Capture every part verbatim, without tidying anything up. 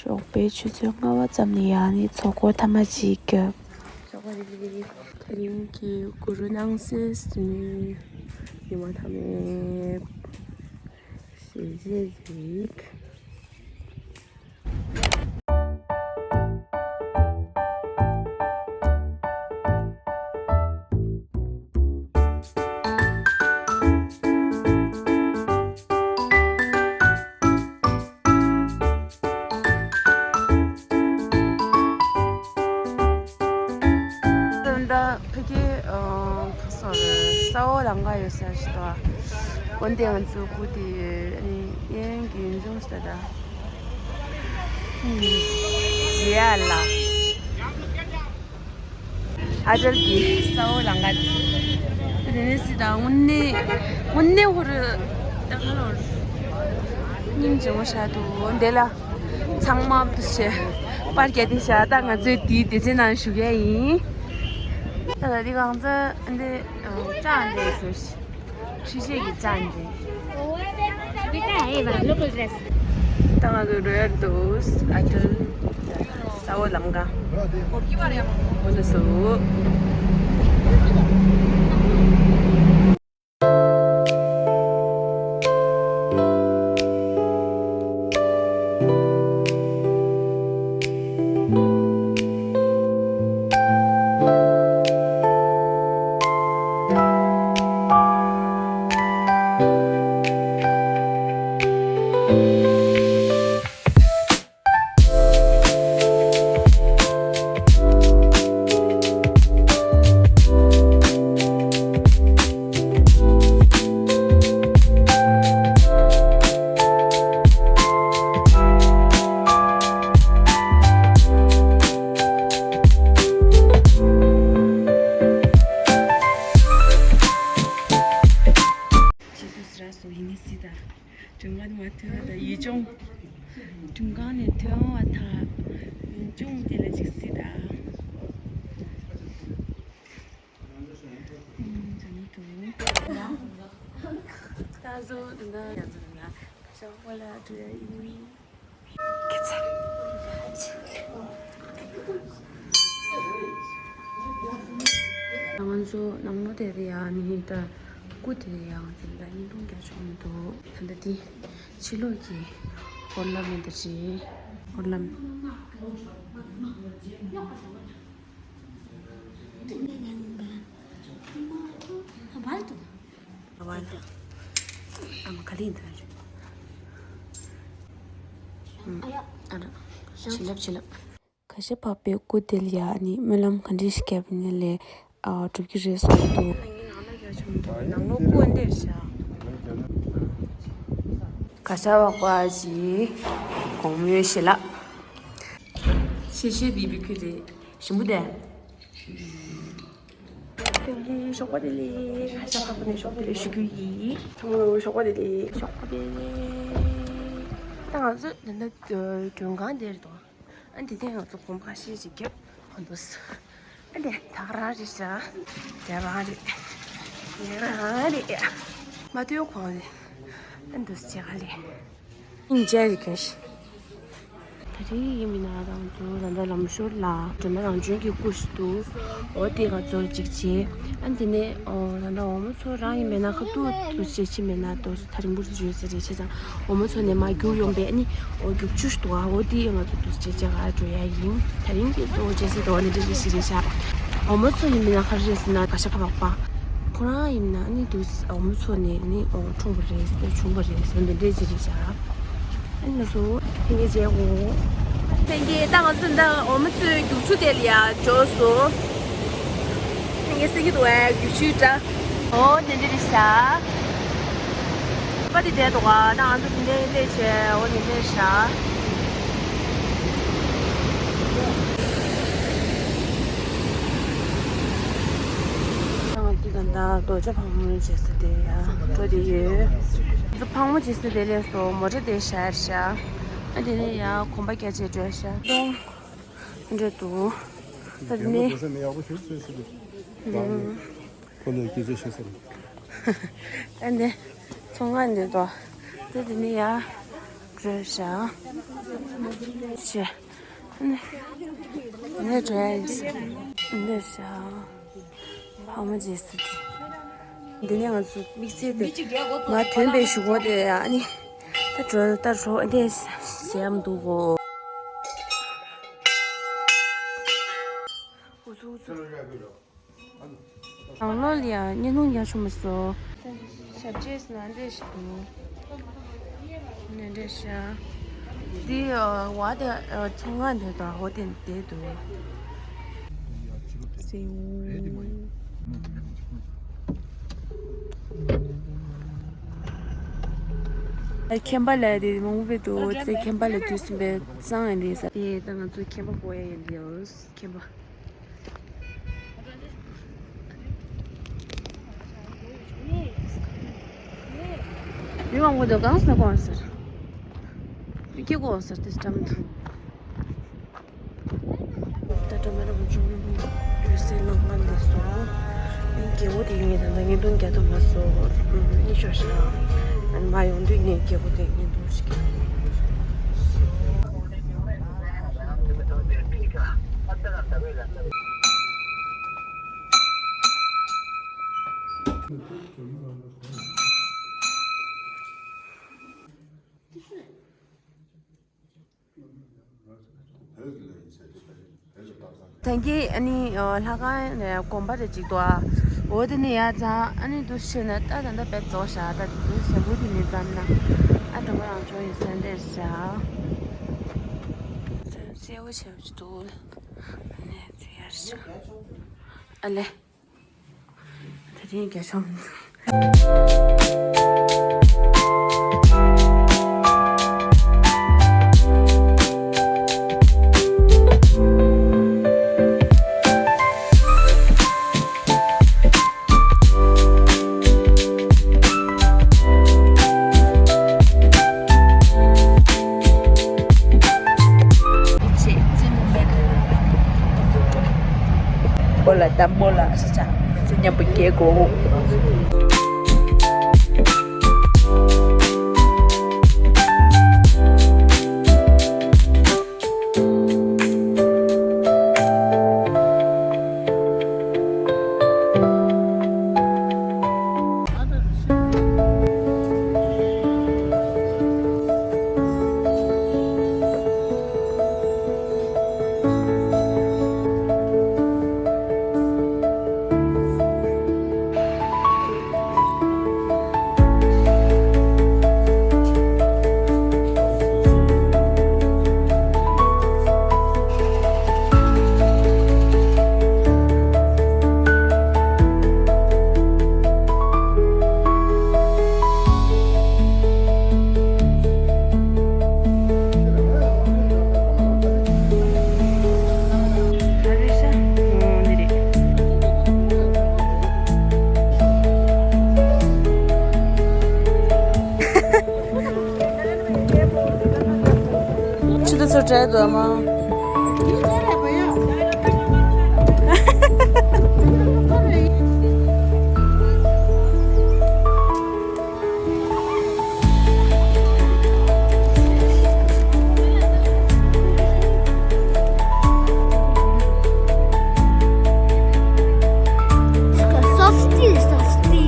ཞོགས་པའི་ཆུ་ཚོད་ལྔ་པ་ཙམ་ནས་ཡང་ནི་ཚོགས་འཁོར་མཐའ་མ་གཅིག་བརྒྱབ། ཞོགས་པ་རེད། དེ་རིང་གི་གུ་རུ་སྣང་གསལ་ཟེར་ནས་ཉི་མ་མཐའ་མའི་ཞལ་བཞེས་ཅིག་ད་ཕ་གི་ཨ་ག་སོ་རེད། ས་འོག་ལམ་ཁ་ཡོད་ས་ཞིག་ཏོ། འོན་ཏེ་ང་ཚོ་སྐུ་དེ་ཨ་ནི་གཡས་གཡོན་གྱི་ཡུལ་ལྗོངས་ཤིག་ད། ཡ་ལ། ཨ་ཅལ་གྱི་ས་འོག་ལམ་ཁ་དེ་ནས་སྲིད་དང་དངོས་གནས་དངོས་གནས་ཧོར་ད་ག་ལོར་སྙིང་རྗེ་མོ་ཤ་དུ་འདི་ལ་ཚང་མ་དུ་ཆེ་པར་རྒྱག་དེ་ཤ། ད་ང་ཚོའི་དེའི་སྡེ་ཚན་ནང་བཞུགས་ཡ་ཡིན། ད་ད་འདི་གང་ཚ་འདི་ཅང་འདི་སོ་ཤི། ཁྲི་ཤེས་ཀྱི་ཅང་འདི། ད་ང་ཚོ་རོ་ཡལ་དུ་ཨ་ཅལ་ས་འོག་ལམ་ཁ་འོ་ན་སོ། ཆེ་དུས་སུ་ར་སོ་ཡིན་ནི་སྲིད་ད། སྒྲུང་ཁང་ནས་མ་ཐོན་པ་དང་ཡུལ་ལྗོངས། སྒྲུང་ཁང་ནས་ཐོན་པ་དང་ཡུལ་ལྗོངས་དེ་ལ་ཅིག་སྲིད་ད། ད་གཟོད་ད་ཡང་ཚོ་ན་ཤོག་པ་ལ་འགྲོ་ཡ་ཡིན། ཁྱེད་ཚོ། ང་ཚོ་ནང་ལོ་དེ་རེད་ཡ། ནི་ད་སྐུ་དེ་རེད་ཡ། ང་ཚོ་ད་བརྙན་ཐུང་རྒྱག་ཆོག་མི་འདུག་ད་ལྟ་དེ་ཕྱི་ལོགས་ཀྱི་སྐོར་ལམ་མི་འདི་རེད། སྐོར་ལམ། ཨ་མ་ག་ལེ་ཡིན་ད་རེད། ཨ་ཡ། ཨ་ར། བྱིན་རླབས་བྱིན་རླབས། གར་ཞ་འཕགས་པའི་སྐུ་དེ་ལ་ཡ་ནི་སྨོན་ལམ་ག་འདྲ་ཞིག་བརྒྱབ་ནས་ལས་ཨ་སྒྲུབ་ཀྱི་རེད་གསུངས་འདུག་ནང་ལོགས་སྐུ་འདིར་བཞག་གར་ཞ་འཕགས་པ་ཞིག་གོང་མའི་ཞལ་ལག་ཤེས་ཤེས་དེ་བི་ཁུ་རེད། ཞིམ་པོ་དེ། དེ་ལས་ཞོགས་པ་བདེ་ལེགས། གར་ཞ་འཕགས་པ་ནས་ཞོགས་པ་བདེ་ལེགས་ཞུ་རྒྱུ་ཡིན། ཚང་མ་ལ་ཞོགས་པ་བདེ་ལེགས། ཞོགས་པ་བདེ་ལེགས། ད་ང་ཚོ་འདི་འདྲ་མགྲོན་ཁང་དེར་འདུག་ཨ་འདི་ནས་ང་ཚོ་གོམ་ཁ་ཤས་ཤིག་བརྒྱབ་ཨ་འདུག་ཨ་འདི་ད་ག་རང་རེད་ཤག་དེ་རང་རེད། དེ་རང་རེད། མ་ཐོན་གོང་རེད། ཨ་འདུག་ཅེ་ག་ལེ། ཨིན་ཇེ་རི་ཀེ་ཤི། ད་རེས་ཡིན་མིན་ན་རང་ཚོ་ད་ལྟ་ལམ་ཞོར་ལ་སྒྲོལ་མ་རང་བྱོན་གྱི་སྐུ་ཞིག་འདུག་འོ་དེ་ང་ཚོ་གཅིག་བྱས། ཨ་འདི་ནས་ཨོ་ད་ལྟ་འོ་མ་ཚོ་རང་ཡིན་མིན་ན་ཁ་ཐུག་ཏུ་བྱེད་ཕྱིན་མིན་ན་ཏོག་ཙམ་ཐག་རིང་པོ་རེད་ཟེར་རེད། བྱས་ཙང་འོ་མ་ཚོ་ནས་མར་རྒྱུག་ཡོང་པས་ཨ་ནི་འོ་རྒྱུག་ཆུ་ཞིག་འདུག་ཨ་འོ་དེ་ང་ཚོ་ཏོག་ཙམ་བྱས་བྱས་ག་འགྲོ་ཡ་ཡིན། ད་རིང་གི་གཙོ་བོ་བྱས་ཟེར་དོ་ནི་འདི་རེད་ཞིག་རེད་ཤག་འོ་མ་ཚོ་ཡིན་མིན་ན་ག་རེ་རེད་ཟེར་ན་གར་ཞ་འཕགས་པ། ཁོ་རང་ཡིན་ན་ནི་དུས་འོ་མ་ཚོ་ནས་ནི་འོ་འཁྲུངས་པ་རེད་ཟེར་བྱུང་བ་རེད་ཟེར་འདི་འདྲས་ཅི་རེད་བྱ། ཨ་ནི་སོ་ལྷན་རྒྱས་མཇལ་གོ། ལྷན་རྒྱས་ད་ང་ཚོ་འདི་འོ་མ་ཚོའི་རྒྱུག་ཆུ་དེ་ལ་ཡ་འབྱོར་སོང་། ལྷན་རྒྱས་སེ་གི་དུ་བའི་རྒྱུག་ཆུའི་སྒྲ། འོ་འདི་འདྲས་རེད་བྱ། པ་དེ་བསྡད་འདུག་ག་ད་ང་ཚོ་དེ་འདྲའི་སླེབས་བྱས་འོ་དེ་འདྲའི་བཞག་ང་ཚོ་ད་ལྟ་རྡོ་རྗེ་ཕག་མོའི་རྗེས་སུ་དེ་ཡང་འགྲོ་བསྡད་ཡོད། ང་ཚོ་ཕག་མོ་རྗེས་སུ་དེ་སླེབས་སོང་། མོ་ཊ་དེ་བཞག་བཞག་ཨ་དེ་ནས་ཡང་གོམ་པ་རྒྱག་བྱས་འགྲོ་བཞག་ད་ནི་ཡོད་མ་འདུག་ས་ནས་ཡག་པོ་ཞིག་བཟོས་སོང་། ཁོ་ལ་སྐད་ཆ་བཤད་ས་རེད། ཨ་ནི་ཚོང་ཁང་འདི་དོ། ད་དེ་ནས་ཡང་། རེད་ཤག་ཤེ། ནས་འགྲོ་ཡ་ཡིན་ཟེར། འདིར་ཤག་ཕ་མ་རྗེས་སུ་དེ། འདི་ནས་ང་ཚོ་དམིགས་བསལ་དེ་ང་ཐོན་པའི་གཞུག་གུ་དེ་ཨ་ནི། ད་འགྲོ་ད་འགྲོ་འདི་ཟེར་ཡ་མི་འདུག་གོ། ཨུ་ཚུགས་ཨུ་ཚུགས། ནང་ལོགས་ལ་ཡང་བརྙན་ཐུང་རྒྱག་ཆོག་མ་སོང་། ཞབས་རྗེས་ན་འདྲེས་ཤིག་འདུག་ནས་འདྲེས་ཤག་འདི་བ་དེ་ཚོང་ཁང་དེ་དང་ཧོ་ཏེན་དེ་འདུག་སེའུ། ཁྱིམ་པ་ལ་དེ་མང་པོ་འདུག་དེ་ཁྱིམ་པ་ལ་དུས་གསུམ་པའི་གཙང་ཡིན་རེད་ས། དེ་ད་ང་ཚོ་ཁྱིམ་པ་གོ་ཡ་ཡིན་དེ་ཁྱིམ་པ། མི་མང་པོ་འདུག་གང་ཟེར་གང་ཟེར། མི་སྐྱེ་གོ་ཟེར་ཏེ་སྐྲམ་དུ། ད་ལྟ་མ་རབ་ཅུང་ཡོད་སའི་ལམ་ཁ་འདི་སོང་། ཨིན་རྒྱལ་པོ་དེ་ཡིན་ད་ལྟ་བརྙན་ཐུང་རྒྱག་ཐུབ་མ་སོང་། ཨིན་ཤོག་ཤག་ཨ་ནི་མ་ཡོང་དུས་ངས་རྒྱལ་པོ་དེ་བརྙན་ཐུང་ཞིག་རྒྱག་ད་གིན་ཨ་ནི་ལྷ་ཁང་ནས་དགོན་པ་རེ་གཅིག་འདུག་ཨ། འོ་དེ་ནས་ཡར་འཛེགས་ཨ་ནི་འདུག་སེ་བྱས་ན་ད་ད་ལྟ་དཔེ་རྫོགས་ཤག་ད་དེ་དུས་ཞབས་བྲོ་དེ་ནས་བརྩམས་ན་ཨ་གྲོ་མ་རང་བྱུང་ཡོད་ས་འདིར་བཞག་གསལ་པོ་ཆེ་བ་ཅིག་འདུག་ཨ་ནི་ཚུར་ཡར་བཞག་ཨ་ལེ། ད་དེ་རྒྱ་ཤོམ། པོ་ལ་དམ་པོ་ལ་ཞེས་བྱ། མི་ཚེ་མཉམ་པོ་སྐྱེལ་དགོས། ཆུ་དེ་ཚོ་བྲལ་འདུག་ཨ་མ། Softy, softy.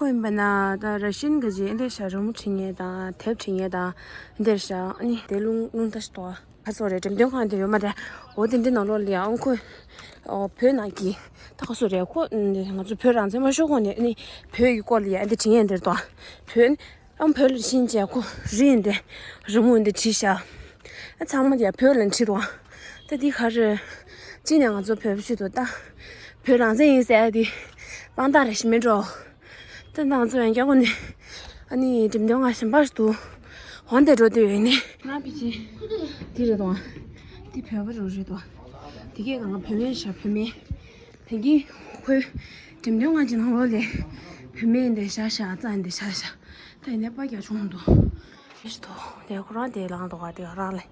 ཁོ་ཡིན་པ་ན་ད་ར་ཤན་ག་ཅི་འདི་ཤ་རི་མོ་བྲིས་མཁན་དང་དེབ་བྲིས་མཁན་དང་འདིར་ཤ་ཨ་ནི་དེ་རླུང་རླུང་རྟ་ཞིག་འདུག་ག་ཚོད་རེད། འགྲེམས་སྟོན་ཁང་དེ་ཡོད་མ་རེད། འོ་དེ་འདི་ནང་ལོགས་ལ་ཡང་ཁོ་བོད་ནང་གི་ ད་ག་སུ་རེད། ཁོ་ང་ཚོ་བོད་རང་བཙན་མ་ཤོར་གོང་ནས་ནི་བོད་ཀྱི་སྐོར་ལ་ཡ་འདི་བྲིས་ཡས་འདིར་དང་བོད་ཨམ་བོད་ལ་ཕྱིན་བྱས་ཁོ་རི་འདི་རི་མོ་འདི་བྲིས་ཤག་ཨ་ཚང་མ་ཡ་བོད་ལ་བྲིས་དང་། ད་འདི་ག་རེ། གཅིག་ནས་ང་ཚོ་བོད་པ་ཞིག་ཏུ་ད་བོད་རང་བཙན་ཡིན་ཟེར་ཡ་འདི་དཔང་རྟགས་རེ་ཞིག་མིན་འགྲོ། ད་ང་ཚོ་ཡང་རྒྱ་གོ་ནས་ཨ་ནི་འགྲེམས་སྟོན་ཁང་གཞན་པ་ཞིག་ཏུ་འོང་བསྡད་འགྲོ་བསྡད་ཡོད་ནི། ང་བི་ཅི་འདི་རེད་དང་། འདི་བོད་པ་རུ་རེད་དང་། དེ་གས་ང་བོད་མི་ཤ་བོད་མི། དེང་གི་ཁོའི་འགྲེམས་སྟོན་ཁང་གི་ནང་ལོགས་ལས་བུད་མེད་འདི་ཤ་ཤ་ཙང་འདི་ཤ་ཤ། ད་ཡིན་ནའི་པ་རྒྱ་ཆུང་འདུག་ཤི་ཐོ་དེ་ཁོ་རང་དེ་ལངས་འདུག་ག་དེ་རང་ལས་